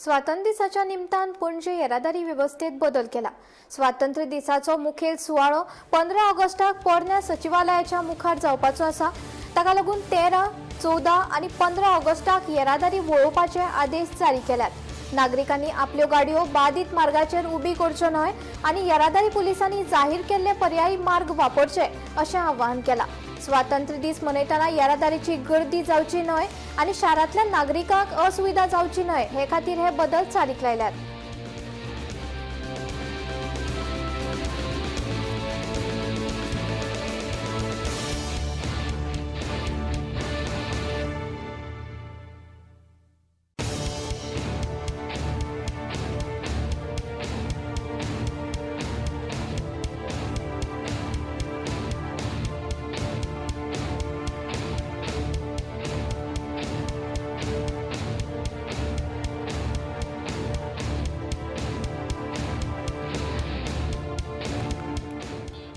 स्वातंत्र्य दिसाच्या निमतान पणजे येरादारी वेवस्थेत बदल केला. स्वातंत्र्य दिसाचो मुखेल सुवाळो 15 ऑगस्टाक पोरण्या सचिवालयाच्या मुखार जावपाचो आसा. ताका लागून 13, 14 आनी 15 ऑगस्टाक येरादारी वळोवपाचे आदेश जारी केल्यात. नागरिकांनी आपल्यो गाडयो बादीत मार्गाचेर उबी करच्यो न्हय आनी येरादारी पुलिसांनी जाहीर केल्ले पर्यायी मार्ग वापरचे अशें आवाहन केलां. स्वातंत्र्य दीस मनयतना येरादारीची गर्दी जावची न्हय आनी शारांतल्या नागरिकांक असुविधा जावची न्हय हे खातीर हे बदल चालीक लायल्यात.